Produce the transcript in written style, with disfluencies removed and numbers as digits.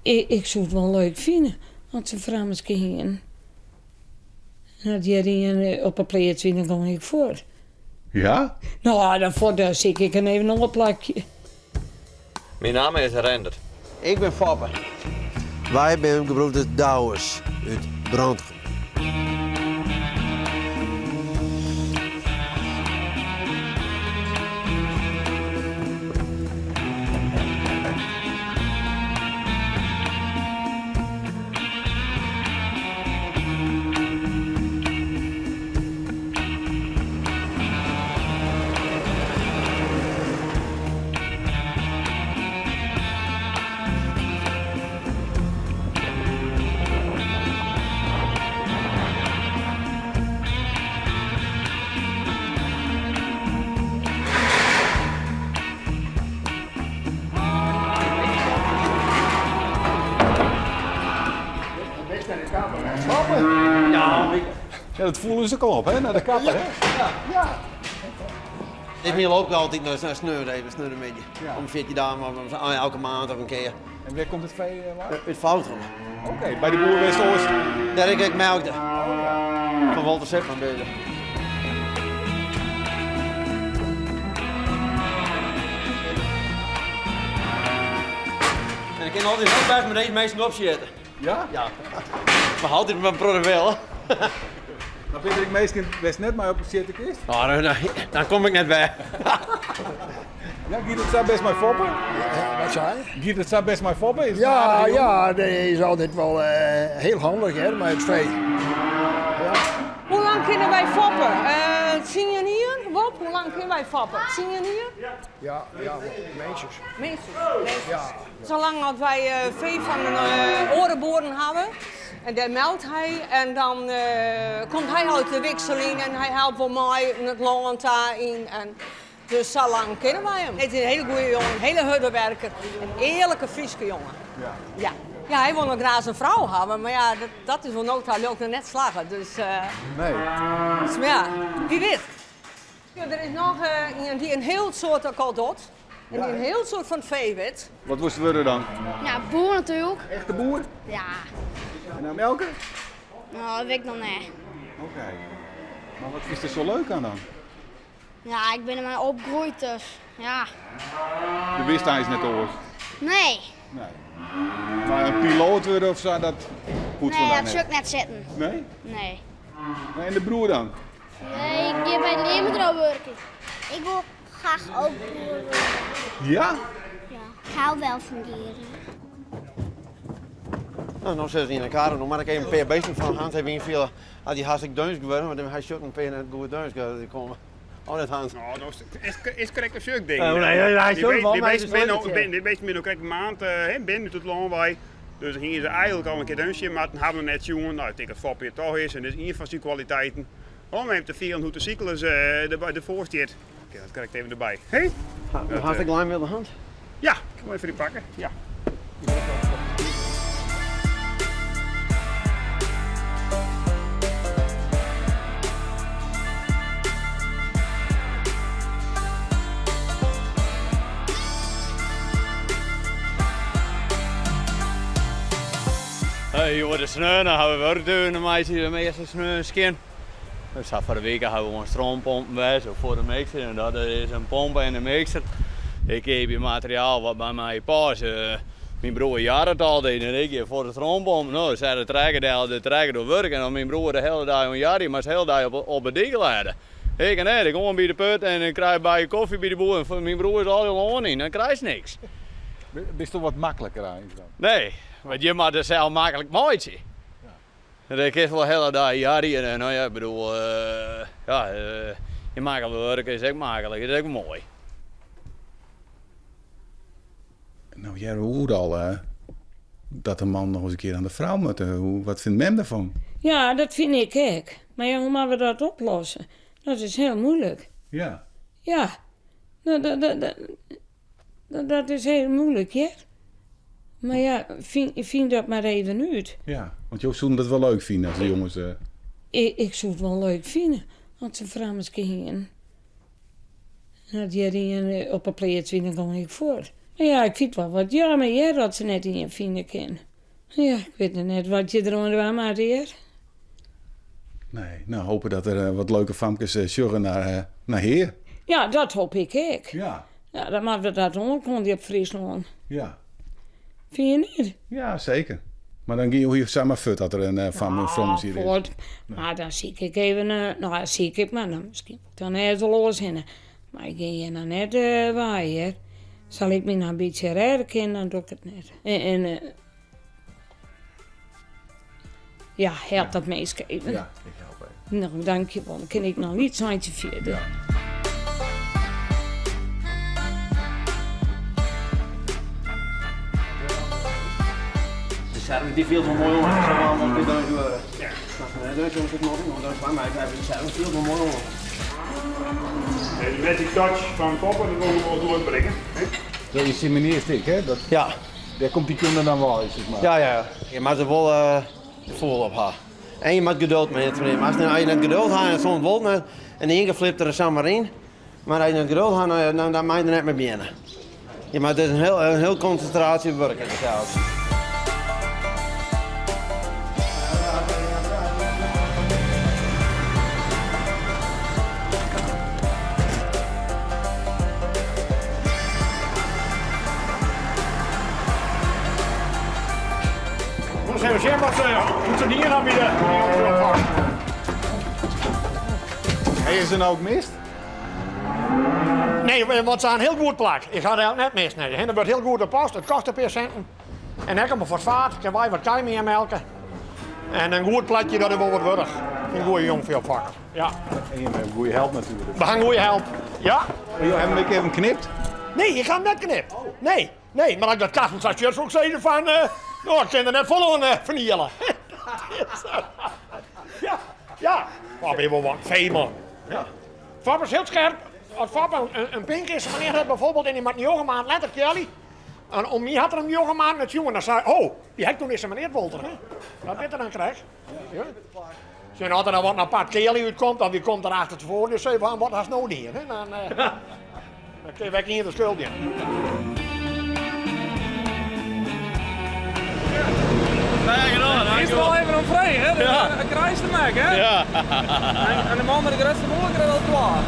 Ik soe it wol leuk fine as se in frammerske hienen. En as hjir ien op 'e pleats wie, dan gong ik fuort. Ja? No, dan fuort, dan sykje ik even in oar plakje. Myn namme is Rendert. Ik bin Foppe. Wy binne gebroeders Douwes út Brantgum. Ja, dat foelen se al op, hè? Nei de kapper, hè? Ja. Ja. Ik myn loop altyd nei sneon even, sneontemiddei. Om 14 dagen of elke maand of in kear. En wêr komt it fee wei? Ut Foudgum. Oké, by de boer wêr'tst oars? Dêr ik ek melkte. Fan Walter Zepman bin ik. En ik kin altyd hiel bêst mei dizze minsken opsjitte. Ja? Ja. Mar altyd mei in protte wille. Mar binne der ek minsken wêr'tst net mei op sjitte kinst? No, dan kom ik net wer. Ja, giet it sa bêst mei Foppe? Wat sei je? Giet it sa bêst mei Foppe? Is it Ja, in aardige jonge? ja, dy is altyd wol hiel handich hear, mei it fee. Ja. Hoe lang kinne wy foppe? Tsien jier? Wop, hoe lang kinne wy foppe? Tsien jier? Ja, ja, minstens. Minstens, minstens. Ja. Salang as wy fee fan in oare boeren hawwe en dêr melkt hy en dan komt hy altyd de wiksel yn en hy helpt wol mei yn it lân ta yn en Dus sa lang kinne wy him. It is in hiele goede jonge, in hiele hurde werker, in earlike Fryske jonge. Ja. Ja. Ja, hy wol noch graach in frou hawwe, mar ja, dat, dat is oant no ta leau ik noch net slagge. Dus, Nee. dus mar ja, wie wit. Ja, der is noch ien dy't in hiel soad ek al docht en dy't in hiel soad fan it fee wit. Wat wolst wurde dan? Ja, boer natuerlik. Echte boer? Ja. En dan melke? No, dat wit ik noch net. Oké. Mar wat fynst der sa leuk oan dan? Ja, ik bin dermei opgroeid, dus ja. Do witst eins net oars? Nee. Nee. Mar in piloat wurde of sa, dat hoecht Nee, foar dy dat sjoch ik net sitten. Nee? Nee. En de broer dan? Nee, ik gean by it leanbedriuw wurkjen. Ik wol graach ook boer wurde. Ja? Ja, ik hou wel fan dieren. No, no sitte se yn 'e kar en no moat ik even in pear beesten fan Hans even ynfiele. As dy hartstikke deunsk geworden, want hy sjocht in pear net goed deunsk die komme. Oh, net Hans. No, no is krekt in suk ding. Oh, nee, nee, hy sjocht wol, mar Die beesten binne no krekt in maand binnen út it lân wei. Dus dan hiene se eigenlik al in kear deunstje moatten, hawwe we net sjoen. No, ik tink dat Foppe hjir toch is en dit is ien fan syn kwaliteiten. Om even te fielen hoe't de syklus derfoar stiet. Oké, dat krekt even derby. Hey? Hartstikke lij mei de hand. Ja, ik kom even dy pakke. Ja. Hey, hjoed is sneon, dan hawwe we wurk dien, dan meitsje we de measte sneon skjin. Sa foar de wike hawwe we oan stroompompen west of foar de mixer en dat is in pomp en in mixer. Ik keapje materiaal wat by my past. Myn broer jarret altyd en ik gean foar de stroompomp. No, set de trekker del, de trekker docht wurk en dan myn broer de hiele dei oan jarjen, mar de hiele dei op de dyk lêde. Ik net, ik gean by de put en ik krij by kofje by de boer en myn broer is al je lân yn, dan krijst niks. Bist wat makliker eins dan? Nee, want je moatte sels maklik meitsje. Dêr kinst wol hiele dei jarje en no ja, ik bedoel, ja, je maklik wurk is ek maklik, is ek moai. No hearre we oeral dat de man noch ris in kear oan de frou moat. Wat fynt mem derfan? Ja, dat fyn ik ek. Mar ja, hoe moatte we dat oplosse? Dat is hiel muoilik. Ja. Ja. No, dat is hiel muoilik, hear. Mar ja, fyn dat mar even út. Ja, want jo soenen dat wol leuk fine as de jonges. Ik soe it wol leuk fine as se in frammerske hienen. En as hjir ien op 'e pleats wie, dan gong ik fuort. Mar ja, ik fyn it wol wat jammer hear dat se net ien fine kin. Ja, ik wit noch net wat je deroan dwaan moatte hear. Nee, no hope dat der wat leuke famkes sjogge nei hear. Ja, dat hoop ik ek. Ja. Ja, dan moatte we dat oankondigje op Fryslân. Ja. Fyn je net? Ja, seker. Mar dan gean jo hier samar fuort as der in fam frommes hier is. Fuort. Mar dan siek ik even, no siek ik mar dan miskien dan ergens wol oars hinne. Mar ik gean hjir noch net wei hear. Sal ik my noch in bytsje rêde kinne, dan doch ik it net. En ja, help dat minske even. Ja, ik help even. No, dankjewol. Dan kin ik noch in lyts eintsje fierder. Ja. De serve die fielt wol moai oan. Ik sil wol in pear dagen duorje. Ja. Nee, dat is nog dat is waar, maar de serve fielt wol moai oan. De magic touch fan Foppe, dat wol ik wol doorbrengen. Dat is syn menearstik, hè? Dat, ja. Dêr komt dy kunde dan wei, sis mar. Ja, ja. Je moatte der wol gefoel op ha. En je moatte geduld mei it As je net geduld ha en it soms wol net, en ien kear flipt er samar yn, mar as je net geduld ha, dan, dan mei je der net mei begjinne. Je moatte dus in hiel konsintraasje wurk is it sels. Moast even sjen wat hoe't se dien ha by de opfang. Hey, is er nou ook mist? Nee, want se ha in hiel goed plak. Ik ha it net mist. Nee. De wurdt hiel goed oppast. It kostet in pear sinten. En ek om in fosfaat, kinne wy wat kij mear melke. En in goed plakje, dat is wol wat wurdich. In goede jongfeeopfakker. Ja. En je hebt een goede help natuurlijk. We ha in goede help. Ja. Maar jo hebben hem ek even knipt? Nee, ik ha him net knipt. Nee, nee, mar as ik dat kaffen sa sjoch, soe ik sizze fan, no, ik kin der net folle oan ferniele. Ja, ja. Fop is wol wat feeman. Ja. Fop is hiel skerp. As Fop in pink is, wannear hat bijvoorbeeld en dy moat njoggen maand letter kealje, en om my hat er him njoggen maand net sjoen, dan sei oh, dy ha ik toen is menear Wolter, hè. Dat wit er dan krekt. Ja. Sjen, as der dan wat in apart kealje útkomt, of dy komt der achter tefoaren, dan sei fan, wat hast no dien, hè? Dan, dan kin wy ek ien de skuld jaan. Is er al even om frege, ja. Een kruis te maken, hè? Ja. En de man met de grootste moer krijgt al klaar.